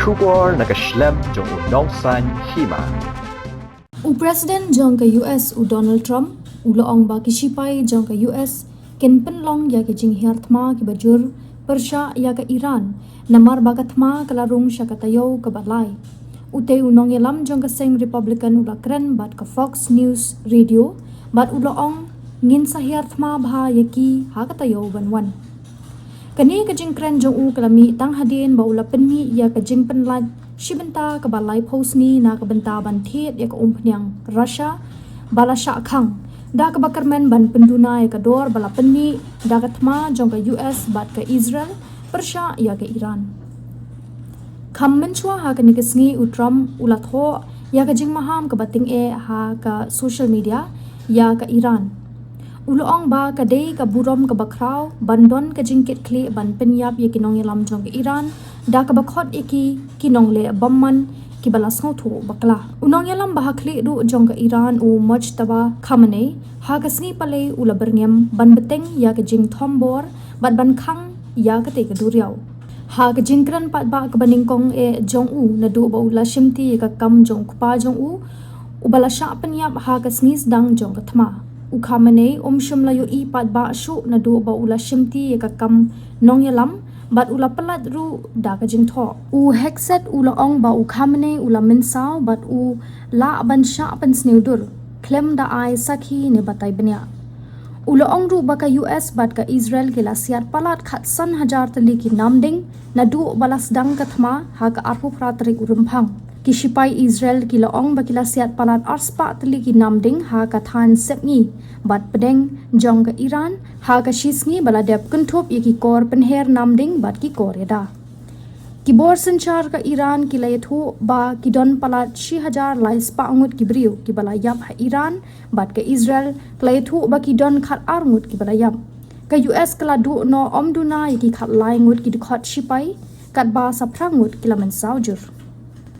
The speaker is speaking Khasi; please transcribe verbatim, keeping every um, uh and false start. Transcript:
Khubor na ka shlem jong u nongsaiñ hima. U President jong ka U S u Donald Trump u la ong ba ki shipai jong ka U S kin pynlong ïa ki jinghiar thma kiba jur pyrshah ïa ka Iran, namar ba ka thma ka la rung sha ka taïew kaba lai. Utei u nongïalam jong ka seng Republican u la kren bad ka Fox News Radio bad u la ong, ngin sa hiar thma bha ïa ki ha ka taïew ban wan. Kane ka jingkren jong u ka la mih tang hadien ba u la pynmih ïa ka jingpynlait shi bynta kaba laiphew sngi na ka bynta ban thied ïa ka umphniang Russia ba la shah khang, da kaba kyrmen ban pynduna ïa ka dor ba la pynmih da ka thma jong ka U S bad ka Israel pyrshah ïa ka Iran. Kham mynshuwa ha kane ka sngi u Trump u la thoh ïa ka jingmaham kaba tyngeh ha ka social media ïa ka Iran. U la ong ba ka dei ka burom kaba khraw ban don ka jingkitkhlieh ban pynïap ïa ki nongïalam jong ka Iran da kaba khot ïa ki ki nongleh bymman kiba la sngewthuh bakla. U nongïalam ba ha khlieh duh jong ka Iran u Mojtaba Khamenei ha ka sngi Palei u la byrngem ban bteng ïa ka jingthombor bad ban khang ïa katei ka duriaw. Ha ka jingkren paidbah kaba nyngkong eh jong u naduh ba u la shimti ïa ka kam jong u kpa jong u uba la shah pynïap ha ka sngi sdang jong ka thma, u Khamenei um shym la ïohi paidbah shuh naduh ba u la shimti ïa ka kam nongïalam bad u la pyllait ruh da ka jingthoh. U Hegseth u la ong ba u Khamenei u la mynsaw bad u lah ban shah pynsniew dur khlem da ai sakhi ne batai bniah. U la ong ruh ba ka U S bad ka Israel ki la siat palat khatsan hajar tylli ki namding naduh ba la sdang ka thma ha ka arphew phra tarik u Rymphang. Ki shipai Israel ki la ong ba ki la siat palat arspah tylli ki namding ha ka thaiñ sepngi bad pdeng jong ka Iran ha ka shisngi ba la dep kynthup ïa ki kor pynher namding bad ki kor ïada. Ki bor synshar ka Iran ki la ïathuh ba ki don palat shi hajar lai spah ngut ki briew kiba la ïap ha Iran bad ka Israel ka la ïathuh ba ki don khat ar ngut kiba la ïap. Ka U S ka la duh noh ym duna ïa ki khat lai ngut ki dkhot shipai katba sa phra ngut ki la mynsaw jur.